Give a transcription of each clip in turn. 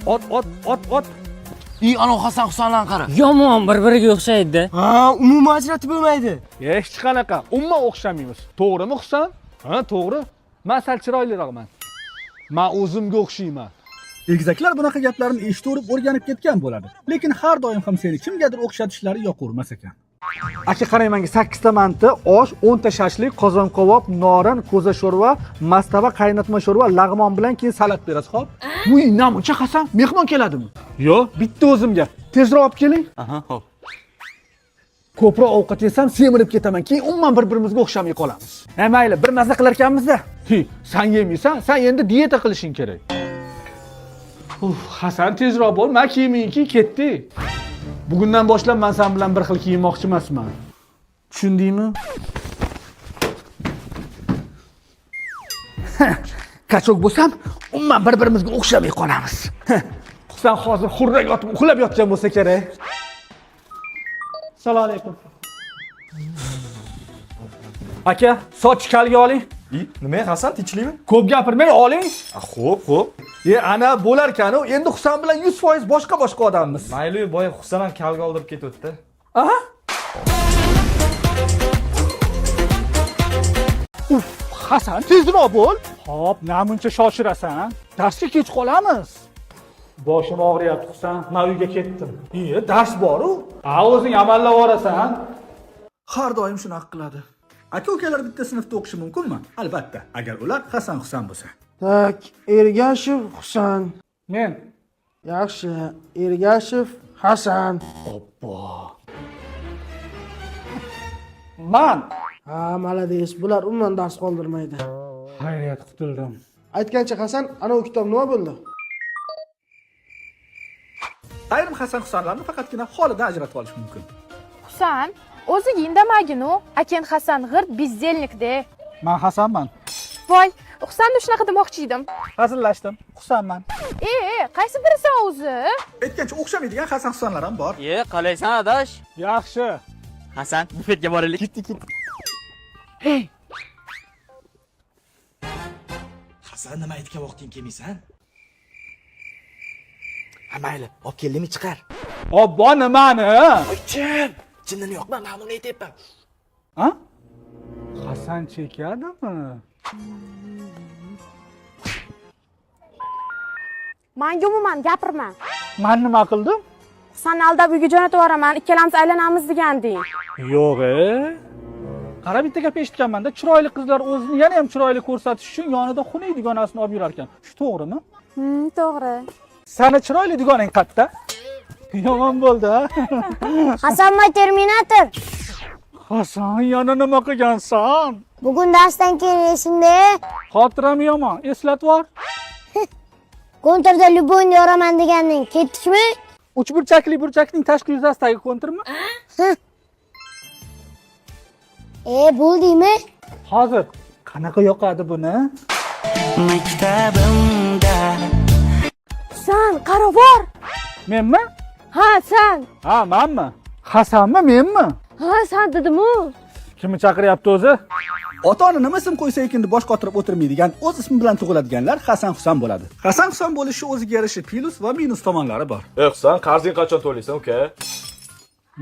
Ot, ot, ot, ot. İyi ana Hasan Husan'dan qara. Yomon bir-biriga o'xshaydi. Ha, umuman ajratib bo'lmaydi. Hech qanaqa, umuman o'xshamaymiz. To'g'rimi, Husan? Ha, to'g'ri. Men sal chiroyliroqman. Men o'zimga o'xshayman. Egizaklar bunaqa gaplarni eshitaverib o'rganib ketgan bo'ladi. Lekin har doim ham seni kimgadir o'xshatishlari yoqavermas ekan. Aka qarang menga 8 ta manti, osh, 10 ta shashlik, qozon kabob, norin, ko'za sho'rva, mastava, qaynatma sho'rva, lag'mon bilan keyin salat berasiz, xo'p? Uy, namuncha Hasan, mehmon keladimi? Yo'q, bitta o'zimga. Tezroq olib keling. Aha, hop. Ko'proq ovqat yesam semirib ketaman, keyin umuman bir-birimizga o'xshamay qolamiz. Ha, mayli, bir maza qilarkanmiz-da. Hi, sen yemaysan, sen endi dieta qilishing kerak. Uf, Hasan tezroq bo'l, men kiyimingni kiy, ketdik. Bugundan boshlab men sen bilan bir xil kiyinmoqchi emasman. Tushundingmi? Kachok bo'lsam, umuman bir-birimizga o'xshamay qolamiz. Sen hozir xurrak yotib uxlab yotgan bo'lsa kerak. Assalomu alaykum. Aka, soch kalga oling. Nima Hasan, tinchlikmi? Ko'p gapirmang, oling. Xo'p, xo'p. E, ana bo'larkan-u, endi Husan bilan 100% boshqa-boshqa odammiz. Mayli, boya Husan ham kalga oldirib ketibdi. Aha. Uf, Hasan, tezroq bo'l. Hop, namuncha shoshirasan. Darsga kech qolamiz. Boshim og'riyapti, Husan. Men uyga ketdim. E, dars bor-u. A, o'zing amallab borasan. Har doim shunaqa qiladi. Aka-ukalar bitta sinfda o'qishi mumkinmi? Albatta, agar ular Hasan Husan bo'lsa. Tak, Ergashev Husan. Men. Yaxshi, Ergashev Hasan. Man. Ha, malades, bular umuman dars qoldirmaydi. Xayriyat, qutuldim. Aytgancha Hasan, ana u kitob nima bo'ldi? Ayrim Hasan Husanlarni faqatgina holidan ajratib olish mumkin. Husan, o'ziga indamagin-u. Aken Hasan g'irt bezdelnik-de. Men Hasanman. Voy, Husanni shunaqa demoqchi edim. Hazillashdim. Husanman. E, qaysi birisan o'zi? Aytgancha o'xshamaydigan Hasan Husanlar ham bor. Ye, qalaysan adash? Yaxshi. Hasan, bufetga boraylik. Ketdik, ketdik. Hasan, nima aytgan vaqting kelmaysan? Ha, mayli, olib keldimi chiqar. Obbo nimani? Jim, jinnini yoqma, men buni aytyapman. Ha? Hasan chekadimi? Manga umuman gapirma. Men nima qildim? Husanni aldab uyga jo'natib yuboraman, ikkalamiz aylanamiz deganding. Yo'q, e. Qara bitta gap eshitganman-da, chiroyli qizlar o'zini yana ham chiroyli ko'rsatish uchun yonida xunuk dugonasini olib yurar ekan. Shu to'g'rimi? To'g'ri. Sani chiroyli dugonang qatta? Yomon bo'ldi, ha? Hasanma Terminator. Hasan, yana nima qilgansan? Bugun darsdan keyin esingda, Xotiram yomon, eslatib yubor. Kontrda любойni yoraman deganding. Ketdikmi? Uchburchakli burchakning tashqi yuzasidagi konturmi? E, bo'ldingmi? Hozir qanaqa yoqadi buni? Husan, qaravor. Menmi? Ha, san. Ha, manmi? Hasanmi, menmi? Ha, san dedim-u. Kimni chaqiryapti o'zi? Ota-ona nima ism qo'ysa ekan deb bosh qotirib o'tirmaydigan, o'z ismi bilan tug'iladiganlar Hasan Husan bo'ladi. Hasan Husan bo'lishi o'ziga yarasha plus va minus tomonlari bor. Ey Husan, qarzing qachon to'laysan, uka?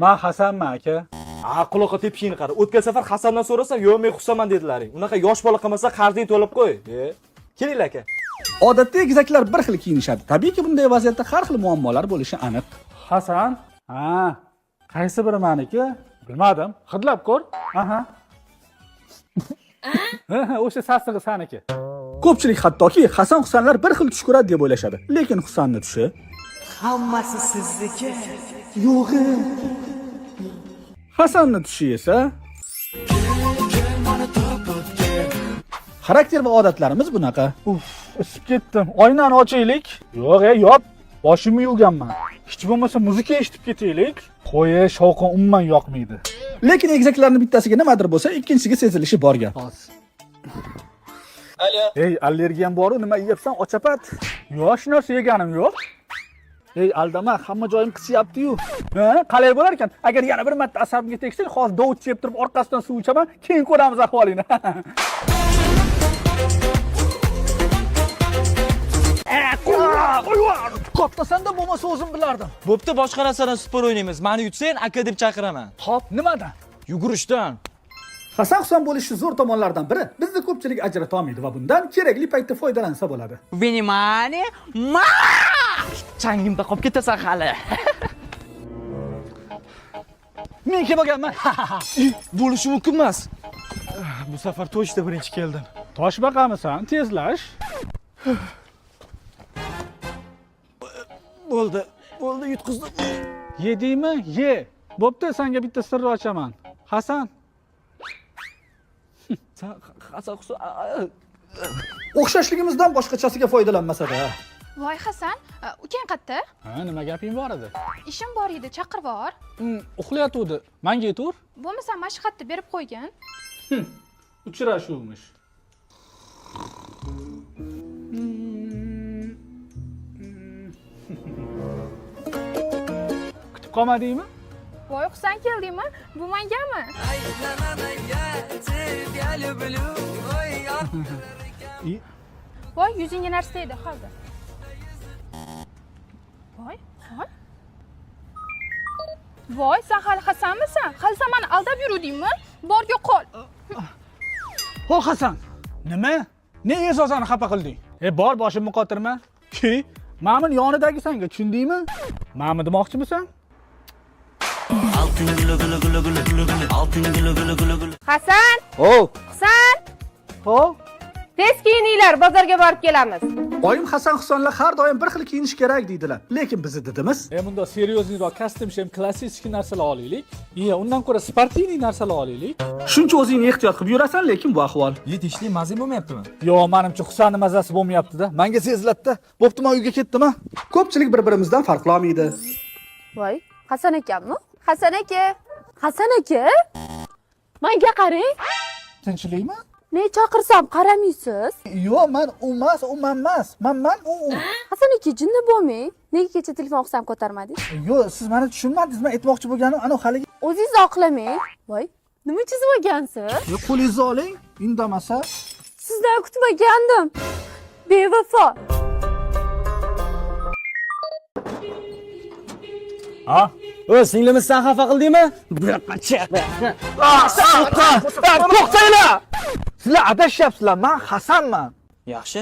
Men Hasanman aka. Ha, quloqqa tepishingni qara. O'tgan safar Hasandan so'rasam, yo'q, men Husanman dedilaring. Unaqa yosh bola qilmasa qarzing to'lab qo'y. E, kelinglar aka. Odatda egizaklar bir xil kiyinishadi. Tabiiyki bunday vaziyatda har xil muammolar bo'lishi aniq. Hasan? Ha. Qaysi biri maniki? Bilmadim. Hidlab ko'r. Aha. Ha, o'sha sassig'i saniki. Ko'pchilik hattoki Hasan Husanlar bir xil tush ko'radi deb o'ylashadi. Lekin Husanni tushi Hammasi sizniki. yo'q. Hasanni tushi esa xarakter va odatlarimiz bunaqa. Uf, isib ketdim. Oynani ochaylik. Yo'q, e, yop. Boshimni yuvganman. Hech bo'lmasa muzika eshitib ketaylik. Qo'y, shovqin umuman yoqmaydi. Lekin egizaklarning bittasiga nimadir bo'lsa, ikkinchisiga sezilishi bor gap. Ey, allergiyam bor-u, nima yeyapsan, ochapat? Yo'q, shu narsa yeganim yo'q. Ey, aldama, hamma joyim qichyapti-yu. Ha, qalay bo'lar ekan? Agar yana bir marta asabimga tegsang, hozir dovut yeb turib orqasidan suv ichaman, keyin ko'ramiz ahvolingni. Kattasanda bo'lmasa o'zim bilardim. Bo'pti, boshqa narsadan sport o'ynaymiz. Meni yutsang, aka deb chaqiraman. Xo'p, nimadan? Yugurishdan. Hasan Husan bo'lishi zo'r tomonlardan biri bizni ko'pchilik ajrata olmaydi va bundan kerakli paytda foydalansa bo'ladi. Внимание! Ma! Changimda qolib ketasan hali. Men kim bo'lganman? Bo'lishi mumkin emas. Bu safar to'shda birinchi keldim. Toshbaqamisan, tezlash. Bo'ldi. Bo'ldi, yutqizdim. Yedingmi? Ye. Bo'pti, senga bitta sirni ochaman. Hasan, San Hasan Husan O'xshashligimizdan boshqachasiga foydalanmasa-da. Voy Hasan, ukang qayerda? Ha, nima gaping bor edi? Ishim bor edi, chaqirvor. Uxlayotgandi. Menga aytur. Bo'lmasa mana shu xatni berib qo'ygin. Uchrashuvmish. Kutib qolmadingmi? Voy Husan keldingmi? Bu mengami? Voy yuzingga narsa tegdi, hozir. Voy, xol. Voy, sen hali Hasanmisan? Hali sen meni aldab yuruvdingmi? Bor yo'qol. Ho Hasan, nima? Nega E'zozani xafa qilding? E bor boshimni qotirma. Ki, ma'min yonidagi sanga tushundingmi? Ma'mi demoqchimisan? Hasan, O, Husan, Ho, tez kiyininglar, bozorga borib kelamiz. Oyim Hasan Husanlar har doim bir xil kiyinish kerak deydilar. Lekin bizni didimiz E bunda seryozniyroq kostyum shem klassik narsalar olaylik. Iya, undan ko'ra sportivniy narsalar olaylik. shuncha o'zingni ehtiyot qilib yurasan, lekin bu ahvol. Yetishli mazang bo'lmayaptimi? Yo'q, menimcha Husanning mazasi bo'lmayapti-da. Menga seziladida. Bo'pti, men uyga ketdim-a. Ko'pchilik bir-birimizdan farqlolmaydi. Voy, Hasan akammi? Hasan aka. Hasan aka? Menga qarang. Tinchlikmi? Men chaqirsam qaramaysiz. Yo'q, men u emas, u men emas. Men man u u. Hasan aka jinni bo'lmang. Nega kecha telefon qilsam ko'tarmadingiz? Yo'q, siz meni tushunmadingiz. Men aytmoqchi bo'lganim ana haligi. O'zingiz oqlamang. Voy, nima chizib olgansiz? Qo'lingizni oling, indamasa. Sizdan kutmagandim. Bevafo. Ha? O, singlimiz sen xafa qildingmi? To'xtanglar! Sizlar adashyapsizlar, men Hasanman. Yaxshi.